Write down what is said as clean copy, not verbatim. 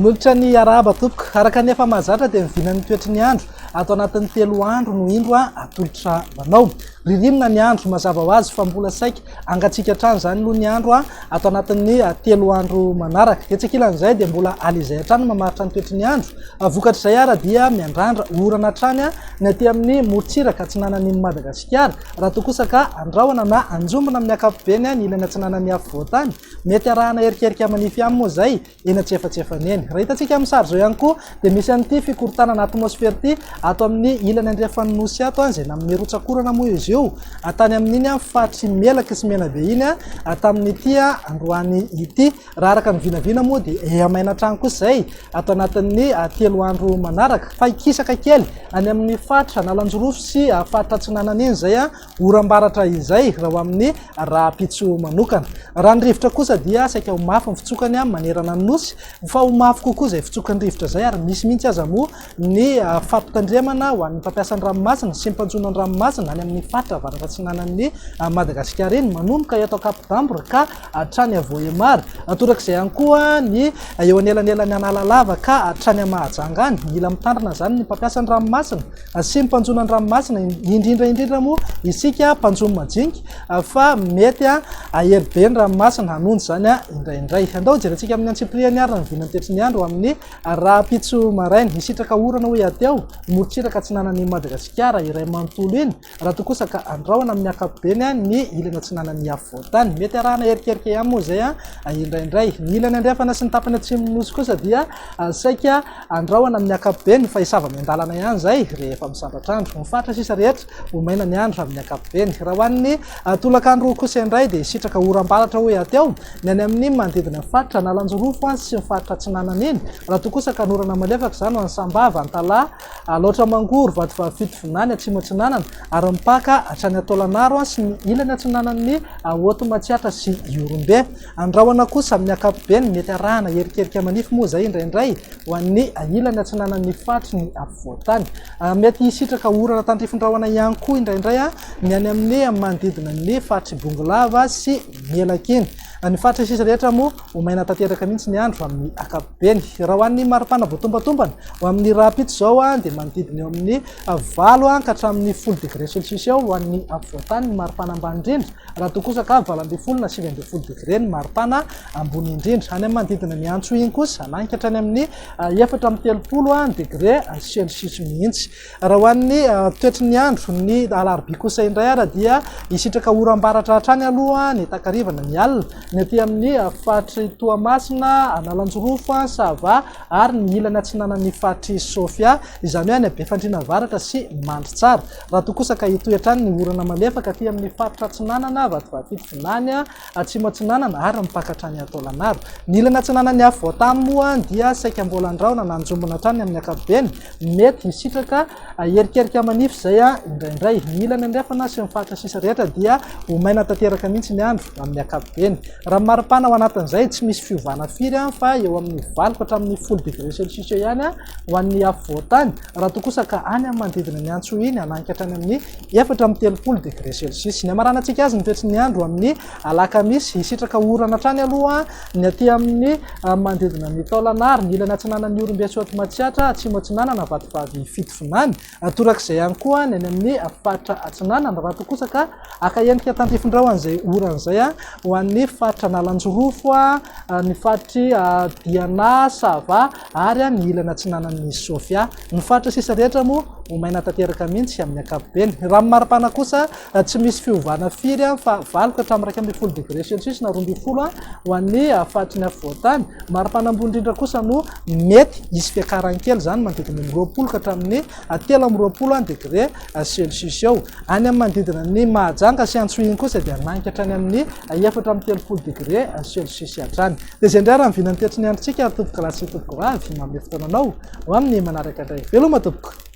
Manolotra ny arahaba tompoko. Araka ny efa mahazatra dia ny vinan'ny toetry ny andro ato anatin'ny 3 andro no indro atolotra ho anao. Ririnina ny andro, mazava ho azy fa mbola saika hangatsiaka hatrany izany aloha ny andro ato anatin'ny 3 andro manaraka. Etsy ankilan'izay dia mbola alizay hatrany mamaritra ny toetry ny andro. Vokatr'izay ara dia miandrandra orana hatrany ny aty amin'ny morontsiraka atsinanan'i Madagasikara. Raha toa kosa ka andrahona na anjombona amin'ny ankapobeny ny ilany atsinanan'ny afovoan-tany, mety arahana erikerika manify ihany moa izay eny antsiefatsefany eny. Raha hitantsika amin'ny sary izao ihany koa dia misy an'ity fikorontanana atmosfera ity ato amin'ny ilany andrefan'ny nosy ato, izay nanome rotsak'orana moa izy io tany amin'iny faritr'i Melaky sy Menabe iny tamin'ity androany ity. Raha araka ny vinavina moa dia hihamaina hatrany kosa izay ato anatin'ny 3 andro manaraka fa hikisaka kely any amin'ny faritra Analanjirofo sy faritra Atsinanana iny izay oram-baratra izay raha ho amin'ny rahampitso manokana. Raha ny rivotra kosa dia saika ho mafy ny fitsokany manerana ny Nosy fa ho mafy kokoa izay fitsokan'ny rivotra izay ary misy mihitsy aza moa ny fampitandremana ho an'ny mpampiasa ny ranomasina sy ny mpanjono ny ranomasina any amin'ny faritra avaratra atsinanan'i Madagasikara iny manomboka eto Ankapodambro ka hatrany Vohemar. Torak'izay ihany koa ny eo anelanelan'ny Analalava ka hatrany Mahajanga any. Mila mitandrina izany ny mpampiasa ny ranomasina sy ny mpanjono ny ranomasina, indrindra indrindra moa isika mpanjono majinika fa mety hahery be ny ranomasina hanonja izany indraindray. Andao hojerentsika amin'ny antsipiriany ary ny vinan'ny toetry ny andro amin'ny rahampitso maraina. Hisitraka orana hoy aho teo, morontsiraka atsinanan'i Madagasikara iray manontolo iny. Raha toa kosa ka andrahona amin'ny ankapobeny ny ilany atsinanan'ny afovoan-tany. Mety arahana erikerika ihany moa izay indraindray. Ny ilany andrefana sy ny tapany atsimon'ny nosy kosa dia saika andrahona amin'ny ankapobeny fa hisava miandalana ihany izay rehefa misandratra andro. Ny faritra sisa rehetra ho maina ny andro amin'ny ankapobeny. Raha ho an'ny tolakandro kosa indray dia hisitraka oram-baratra hoy aho teo ny any amin'ny manodidina ny faritra Analanjirofo sy ny faritra atsinanana iny. Raha toa kosa ka hanorana malefaka izany ho an'i Sambava, Antalaha, Alaotra Mangoro, Vatovavy Fitovinany, Atsimo Atsinanana, ary mipaka hatrany Taolagnaro sy ny ilany atsinanan'ny Haute Matsiatra sy Ihorombe. Andrahona kosa amin'ny ankapobeny, mety arahana erikerika manify moa izay indraindray ho an'ny ilany atsinanan'ny faritry ny afovoan-tany. Mety hisitraka orana tandrifin-drahona ihany koa indraindray ny any amin'ny manodidina ny faritr'i Bongolava sy Melaky iny. Ny faritra sisa rehetra moa ho maina tanteraka mihitsy ny andro amin'ny ankapobeny. Raha ho an'ny maripana voatombantombana, ho amin'ny rahampitso izao dia manodidina eo amin'ny 8 ka hatramin'ny 10 degré celsius eo ho an'ny afovoan-tany ny maripana ambany indrindra, raha toa kosa ka 18 na 19 degré ny maripana ambony indrindra. Any amin'ny manodidina ny Antsohihy kosa, hananika hatrany amin'ny 34 degré celsius mihitsy. Raha ho an'ny toetry ny andro, ny alarobia kosa indray ara dia hisitraka oram-baratra hatrany aloha ny takariva na ny alina, ny aty amin'ny faritr'i Toamasina, Analanjirofo, Sava ary ny ilany atsinanan'ny faritr'i Sofia, izany hoe any Befandriana Avaratra sy Mandritsara. Raha toa kosa ka hitohy hatrany ny orana malefaka aty amin'ny faritra atsinanana, Vatovavy Fitovinany, Atsimo Atsinanana ary mipaka hatrany Taolagnaro. Ny ilany atsinanan'ny afovoan-tany moa dia saika mbola andrahona na anjombona hatrany amin'ny ankapobeny. Mety hisitraka erikerika manify izay indraindray. Ny ilany andrefana sy ny faritra sisa rehetra dia ho maina tanteraka mihitsy ny andro amin'ny ankapobeny. Raha ny maripana ao anatin'izay, tsy misy fiovana firy fa eo amin'ny 8 ka hatramin'ny 10 degré celsius eo ihany ho an'ny afovoan-tany, raha toa kosa ka any amin'ny manodidina ny Antsohihy hananika hatrany amin'ny 34 degré celsius. Ny hamaranantsika azy ny toetry ny andro amin'ny alakamisy, hisitraka orana hatrany aloha ny aty amin'ny manodidina ny Taolagnaro, ny ilany atsinanan'ny Ihorombe sy Haute Matsiatra, Atsimo Atsinanana, Vatovavy Fitovinany. Torak'izay ihany koa ny any amin'ny faritra Atsinanana, raha toa kosa ka haka endrika tandrifin-drahona izay orana izay ho an'ny faritra Analanjirofo, ny faritr'i Diana, Sava ary ny ilany atsinanan'i Sofia. Ny faritra sisa rehetra moa ho maina tanteraka mihitsy amin'ny ankapobeny. Raha ny maripana kosa tsy misy fiovana firy fa 8 ka hatramin'ny 11 degré celsius na 12 ho an'ny faritry ny afovoan-tany. Maripana ambony indrindra kosa no mety hisy fiakarany kely izany manodidina ny 20 ka hatramin'ny 23 degré celsius eo. Any amin'ny manodidina ny Mahajanga sy Antsohihy kosa dia hananika hatrany amin'ny 34 degré celsius hatrany. Dia izay indray raha ny vinan'ny toetry ny androntsika tompokolahy sy tompokovavy manome fotoana anao ho amin'ny manaraka indray. Veloma tompoko!